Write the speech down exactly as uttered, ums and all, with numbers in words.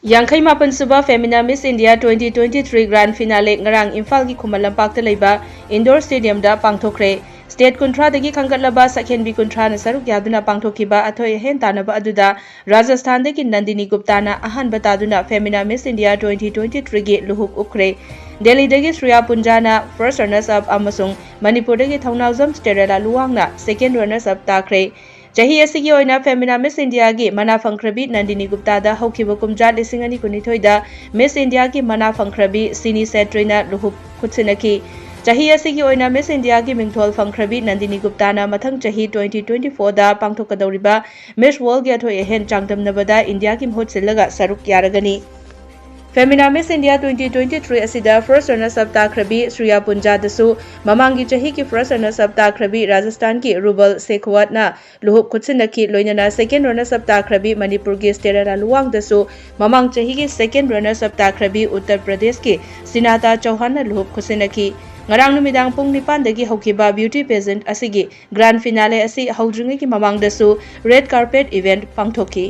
ꯌꯥꯡꯈꯩ ꯃꯥꯄꯟ ꯁꯨꯕ Femina Miss India twenty twenty-three Grand Finale ꯉꯔꯥꯡ ꯏꯝꯐꯥꯜꯒꯤ ꯈꯨꯃꯟ ꯂꯝꯄꯥꯛꯇ ꯂꯩꯕ Indoor Stadiumꯗ ꯄꯥꯡꯊꯣꯛꯈ꯭ꯔꯦ꯫ State ꯀꯨꯟꯊ꯭ꯔꯥꯗꯒꯤ ꯈꯟꯒꯠꯂꯕ ꯁꯛꯍꯦꯟꯕꯤ ꯀꯨꯟꯊ꯭ꯔꯥꯅ ꯁꯔꯨꯛ ꯌꯥꯗꯨꯅ ꯄꯥꯡꯊꯣꯛꯈꯤꯕ ꯑꯊꯣꯏ ꯑꯍꯦꯟ ꯇꯥꯟꯅꯕ ꯑꯗꯨꯗ ꯔꯥꯖꯁꯊꯥꯟꯗꯒꯤ ꯅꯟꯗꯤꯅꯤ ꯒꯨꯞꯇꯥꯅ ꯑꯍꯥꯟꯕ ꯇꯥꯗꯨꯅ Femina Miss India twenty twenty-threeꯒꯤ ꯂꯨꯍꯨꯞ ꯎꯞꯈ꯭ꯔꯦ꯫ ꯗꯦꯜꯂꯤꯗꯒꯤ ꯁ꯭ꯔꯤꯌꯥ ꯄꯨꯟꯖꯥꯅ first runners up ꯑꯃꯁꯨꯡ ꯃꯅꯤꯄꯨꯔꯗꯒꯤ ꯊꯧꯅꯥꯎꯖꯝ ꯁ꯭ꯇꯦꯔꯦꯂꯥ ꯂꯨꯋꯥꯡꯅ second runners up ꯇꯥꯈ꯭ꯔꯦ꯫ ꯆꯍꯤ ꯑꯁꯤꯒꯤ ꯑꯣꯏꯅ Femina Miss Indiaꯒꯤ ꯃꯅꯥ ꯐꯪꯈ꯭ꯔꯕꯤ ꯅꯟꯗꯤꯅꯤ ꯒꯨꯞꯇꯥꯗ ꯍꯧꯈꯤꯕ ꯀꯨꯝꯖꯥ ꯂꯤꯁꯤꯡ ꯑꯅꯤ ꯀꯨꯟꯅꯤꯊꯣꯏꯗ Miss Indiaꯒꯤ ꯃꯅꯥ ꯐꯪꯈ꯭ꯔꯕꯤ ꯁꯤꯅꯤ ꯁꯦꯇ꯭ꯔꯤꯅ ꯂꯨꯍꯨꯞ ꯈꯨꯠꯁꯤꯟꯅꯈꯤ꯫ ꯆꯍꯤ ꯑꯁꯤꯒꯤ ꯑꯣꯏꯅ Miss Indiaꯒꯤ ꯃꯤꯡꯊꯣꯜ ꯐꯪꯈ꯭ꯔꯕꯤ ꯅꯟꯗꯤꯅꯤ ꯒꯨꯞꯇꯥꯅ ꯃꯊꯪ ꯆꯍꯤ twenty twenty-fourꯗ ꯄꯥꯡꯊꯣꯛꯀꯗꯧꯔꯤꯕ Miss Worldꯒꯤ ꯑꯊꯣꯏ ꯑꯍꯦꯟ ꯆꯥꯡꯗꯝꯅꯕꯗ ꯏꯟꯗꯤꯌꯥꯒꯤ ꯃꯍꯨꯠ ꯁꯤꯜꯂꯒ ꯁꯔꯨꯛ ꯌꯥꯔꯒꯅꯤ꯫ Femina Miss India twenty twenty-three ꯑꯁꯤꯗ first runners up ꯇꯥꯈ꯭ꯔꯕꯤ ꯁ꯭ꯔꯤꯌꯥ ꯄꯨꯟꯖꯥꯗꯁꯨ ꯃꯃꯥꯡꯒꯤ ꯆꯍꯤꯒꯤ first runners up ꯇꯥꯈ꯭ꯔꯕꯤ ꯔꯥꯖꯁꯊꯥꯟꯒꯤ ꯔꯨꯕꯜ ꯁꯦꯈꯋꯥꯠꯅ ꯂꯨꯍꯨꯞ ꯈꯨꯠꯁꯤꯟꯅꯈꯤ꯫ ꯂꯣꯏꯅꯅ second runners up ꯇꯥꯈ꯭ꯔꯕꯤ ꯃꯅꯤꯄꯨꯔꯒꯤ ꯁ꯭ꯇꯦꯔꯦꯂꯥ ꯂꯨꯋꯥꯡꯗꯁꯨ ꯃꯃꯥꯡ ꯆꯍꯤꯒꯤ second runners up ꯇꯥꯈ꯭ꯔꯕꯤ ꯎꯠꯇꯔ ꯄ꯭ꯔꯗꯦꯁꯀꯤ ꯁꯤꯅꯥꯇꯥ ꯆꯧꯍꯥꯟꯅ ꯂꯨꯍꯨꯞ ꯈꯨꯠꯁꯤꯟꯅꯈꯤ꯫ ꯉꯔꯥꯡ ꯅꯨꯃꯤꯗꯥꯡ ꯄꯨꯡ ꯅꯤꯄꯥꯟꯗꯒꯤ ꯍꯧꯈꯤꯕ beauty pageant ꯑꯁꯤꯒꯤ grand finale ꯑꯁꯤ ꯍꯧꯗ꯭ꯔꯤꯉꯩꯒꯤ ꯃꯃꯥꯡꯗꯁꯨ red carpet event ꯄꯥꯡꯊꯣꯛꯈꯤ꯫